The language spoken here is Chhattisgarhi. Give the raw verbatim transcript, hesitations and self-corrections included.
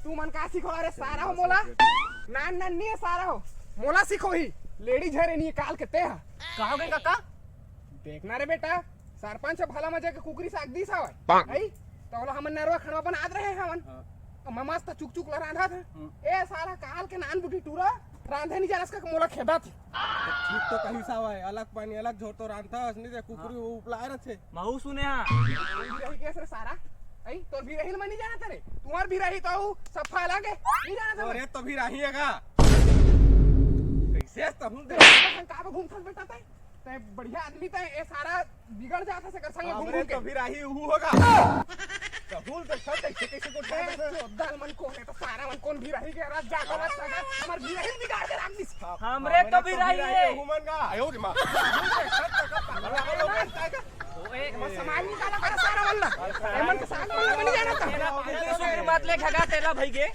तुमन का सिखो रे सारा हो मोला? नान नान नहीं है सारा हो, मोला सिखो ही। लेडीज हरे नहीं काल के ते हा। का हो गे काका? देखना रे बेटा, सरपंच ह भला मजा के कुकरी साग दिस हवय। पाक। हई? त ओला हमन नरवा खड़वा बनात रहे हवन। हाँ। अब मैं मस्त चुक चुक ला रांधत हंव। हम्म। ए सारा काल के नान बुटी टूरा रांधे नहीं जानस का मोला खेदत हे। ठीक तो कहिस हवय, अलग पानी अलग झोर तो रांधथस, नहीं ते कुकरी हाँ। उपलाए रथे। महू सुने हा। तोर भी रही केस रे सारा? अई, तोर भी रही ल मैं नहीं जानत रे। तुम्हार भी रही तो सफा अलग है। नहीं जानत अरे तो भी रही है का? कैसे तहूं दे? का घूम थक बेटा तय? तय बढ़िया आदमी तय, ए सारा बिगड़ जात हे, सेकर संग घूम हमरे घूम के। तो भी रही हूँ होगा। तो भूल तो सब कैसे कैसे को ए, उठाए थे। चोदल मन कोन हे, तो सारा मन कोन भी रही के रात जाता रात सगा, हमर भी रही बिगाड़ के राख दिस। हमरे तो भी रही है। हूँ मन का। आयो रे माँ। भूल तो सब तक पागल हो गए लोग, कैसे का? ओए, हमर समाज निकाला कर सारा मन ला। ए मन के साथ मन ला बन जाना था। तेरा पागल तो सुधर मत ले खगा तेरा भाई के।